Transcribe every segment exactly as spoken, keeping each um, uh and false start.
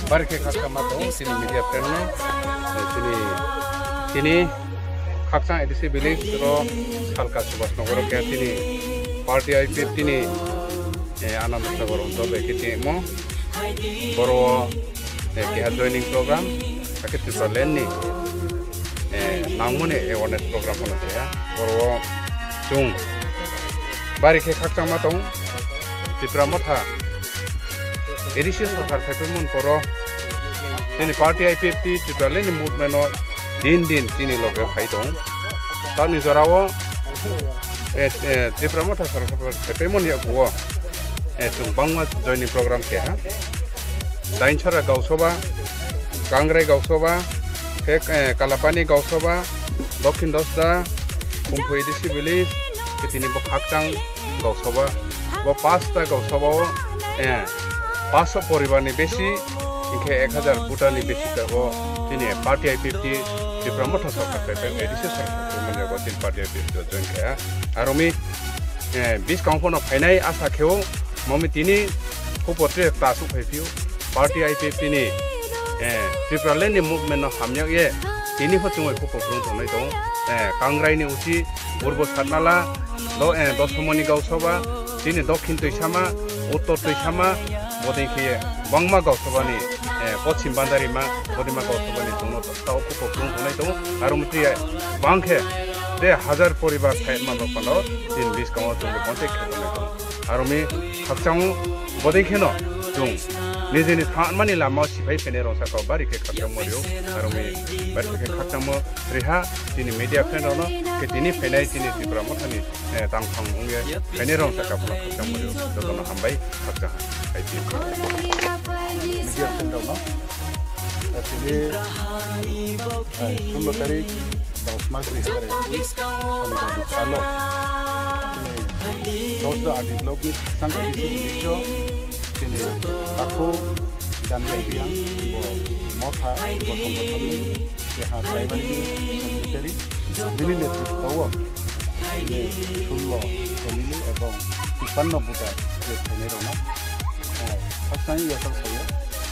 Bari khe khakchangma tongo chini media friend no, eh, chini, chini Khakchang A D C village ro Salka Subhash Nagar khe chini party I P F T ni, eh, Ananda Sagar Anchal bai khe tongmo. Boro, eh, keha joining program, hakhe Tripura land ni, eh, nangmani awareness program phano keha. Boro chwng bari khe khakchangma tong Tripura Motha A D C sorkar phaiphai mun poro chini party I P F T Tripura land ni movement o din din chini loge phai tong. Tamni jorao, eh, eh, Tripura Motha sorkar phaiphai mun yakuo, eh, chwng bangma joining program keha. Dainchara Gausoba, Kangrai Gausoba, khe, eh, Kalapani Gausoba, Dokhin Dosda, Kumphu A D C village, khe tini bo Khakchang Gausoba. Bo pasta Gausoba o, eh, paanso poribar ni besi, hinkhe ek hajar voter ni besi tongo. Tini party I P F T Tripura Motha sorkar phaiphai, A D C sorkar phaiphai manya bo tini party I P F T o join kha. Aro mi, eh, buskang phano phainai asa kheo, momi tini Khopor tre ta suk phai phio. Party I P F T ni, eh, Tripura land ni movement no hamyak ye. Tini pho chwngwi khopor kwrwng tongnai tongo. Eh, Kangrai ni usi Purbo Satnala, do, eh, Dosomoni Gausoba, tini Dokhin Twisama, Uttor Twisama, bodei khe bangma Gausoba ni, eh, Pochim Bandarima, bodima Gausoba ni chwngno tao khopor kwrwng tongnai tongo. Aro mtwi bang khe de hajar poribar thai ma ba pano din bis kamo chwngno contact khe tongnai tongo. Aro mi khakchangmo bodei kheno chwng nijini thanmani lama o siphai phainai rong sakao bari khe khakchangmo rio. Aro mi bari khe khakchangmo riha chini media friend rokno khe tini phainai chini Tripura Mothani, eh, tangthang wngya phainai rong sakao phano khakchangmo rio. Jotono hambai khakchang hai. Media friend rokno, eh, tini, eh, sullo tarik dos mas dui hazar ekush, Shonibar ni salo, eh, Dosda R D block ni Khakchang A D C village o, tini Takhu Daniel Reang, bo Motha, bo Songgothon ni keha primary secretary, bini netritwo o tini sullo family ebong tipanno voter je phainai rokno, eh, khakchangwi yachak khaio.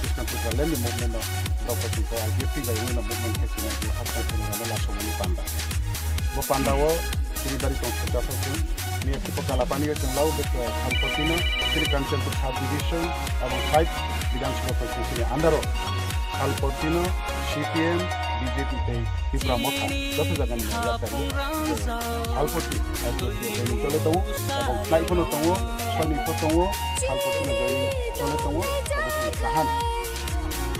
Krishna Tripura land ni movement no Doctor Tongkhor I P F T bai wngwi no movement khe chini je khakchang khe nangmani lasomani panda. Bo panda o chini bari tong sujak khe chwng ni Kalapani o chwng lau de, eh, Salpotino chini Kanchanpur sub division ebong five Bidhan Sabha constituency ni under o Salpotino C P M, B J P tei Tipra Motha joto jagani yakarwi, eh, Salpoti, Salpoti joining chole tongo, abo khlai phano tongo, soni pho tongo, Salpoti no joining chole tongo, abo chini kaham.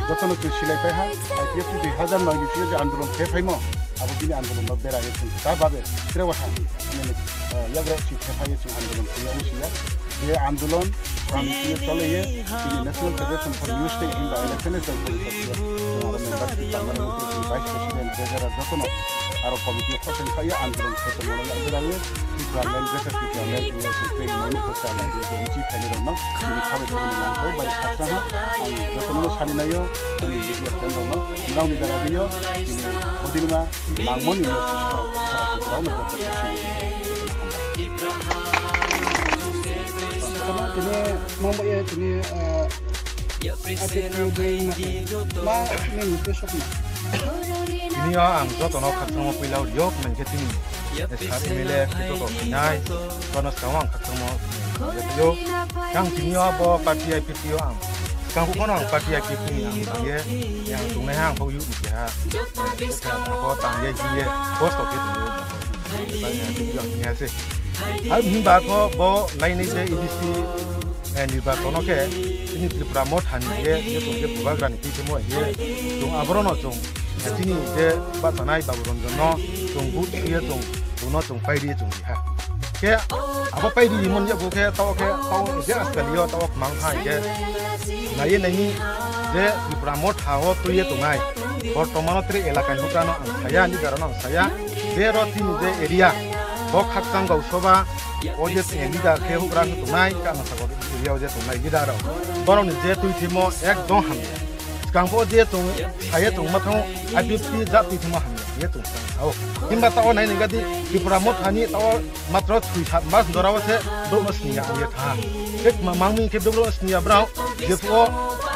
Jotono chwng silai pai ha, I P F T dui hazar noi ni simi je andolon khe phaimo, abo bini andolon no bera ye chwng ta babe, tre wa ha, nini, eh, yagra chwng khe phai ye chwng andolon khe ya wng si ya. Je andolon sami khe chole ye, chini National Federation for Youth State in the L F N S by politics, chwng aro member si, primary secretary, vice president, treasurer jotono aro committee o khoseng khai ye andolon khe tongmani yagra ye, Tripura land, Greater Tripura land, N L C tei mani hosta na ye, je nchi phaini rokno, chini khabai khabai ni langkho bai khaksa ha, ang jotono sani naio, ani media friend rokno, nrao ni jaga rio, chini hodinma langmoni no sista, sara Tripura no joto khe sini. Tini mangbo ya tini, ah, ati tini ma, ma, mini tu sokna. Tini o ang jotono khakchangma puila o riyok mankhe tini. Sat M L A khe joto sinai, jotono swkango ang khakchangma puila o. Yang tini o bo party I P P o ang. Swkang buphano ang party I P P ni ang tangye, yang tongnai ha ang bo youth ni keha. Ang bo tangye hiye, boss to khe tongyo. Ang hiya se. Ang himba kho bo lainai je A D C, eh, nirbachono khe chini Tripura Motha ni je, je tong je bubagra ni twi tongmo hiye. Chwng aborono chwng, eh, chini je bachanai Babu Ranjan no chwng vote hiye chwng, bono chwng pairiye chwng riha. Khe abo pairi rimon je bo khe tao khe tao je askalio tao mang thai khe. Naiye naini je Tripura Motha o twiye tongnai. Bortomano tre elaka ni hukrano ang saya, leader no ang saya. Bero tini je area, bo khakchang gau soba, o je leader khe hukrano tongnai, kano sago area o je tongnai leader rok. Borok ni je twi thimo ekdom hamya. Swkang bo je tong, saya tong ma thango, I P F T jat twi thimo hamya, ye tong sao. Himba ta o nai nai gadi, Tripura Motha ni ta o matro thwi sat mas dora o se, borok no siniya ang ye tha. Khe ma-, mangmi khe borok no siniya brao, je phuo,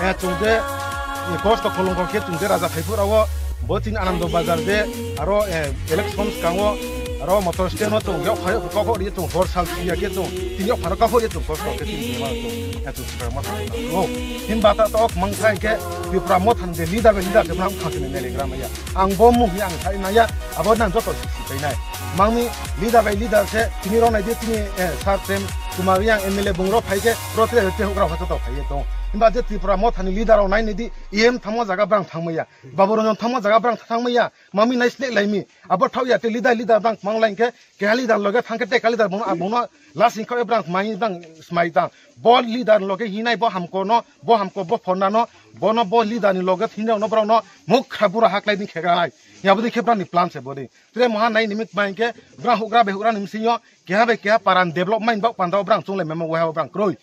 eh, chwng je, eh, kosto kholongkho khe chwng je raja thaiphuru o, bo chini Anando Bazar je, aro, eh, election swkango, aro motor stand o chwng yok phai kok ri chwng hor sal siya khe chwng, tini yok pharo kok ri chwng kosto khe chwng ma chwng, eh, chwng Tripura Motha o. Himba ta tok mang thai khe Tripura Motha ni leader bai leader je brang khang sini nele gram ya. Ang bo mung yang thai na ya, abo nang joto si thai nai. Mangmi leader bai leader se, tini rok nai di tini, eh, sir tem, Kumar yang M L A bung rok phai khe, rok tre tre hok rok joto phai tong. Himba je Tripura Motha ni leader rok nai ni di, E M thangma jaga brang thangmaya. Babu Ranjan thangma jaga brang thangmaya. Mami nai slek laimi. Abo thau ya te leader leader brang mang lain khe, keha leader loge thang khe te ka leader bono, abono last in khe brang mai brang smai tang. Bo leader loge hinai bo hamko no, bo hamko bo phonna no, bono bo leader ni loge hinai no brang no mukha bura haklai din khe ganai. Ya bodi khe brang ni plan se bodi. Tre moha nai nimit mai khe brang hugra be hugra nim sinyo, keha be keha paran development bak pandao brang chungle memo weha brang kroi.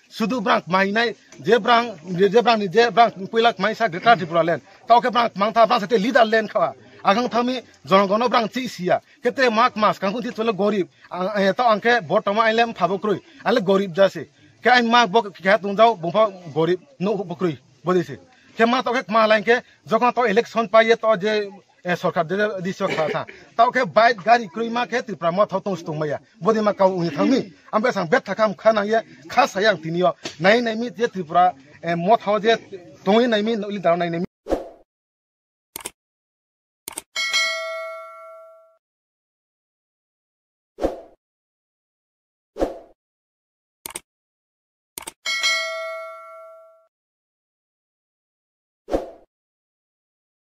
Sudu brang mainai, je brang, je, je brang ni, je brang puila mai sa Greater Tripura land. Tao khe brang mang tha, brang sa te leader land khawa. Agang thami jonogono brang chi siya. Kete mak mas kang kunti chole gorib. Ang, eh, tao ang khe bortoma ailem phabo kroi. Ale gorib jase. Khe ai mak bo khe tungjao bungpha gorib no bo kroi. Bodise. Khe ma tao khe ma lain khe jokon tao election paiye tao je eh, sorkar de, de, de, sorkar tha. Tao khe bike gari kroi ma khe Tripura Motha tong tong maya. Bodi ma kau uni thangmi. Ang besang bet thakam kha nang ye, kha saya ang tini yo. Nai nai mi je Tripura, eh, Motha je tongwi nai mi, leader nai nai mi.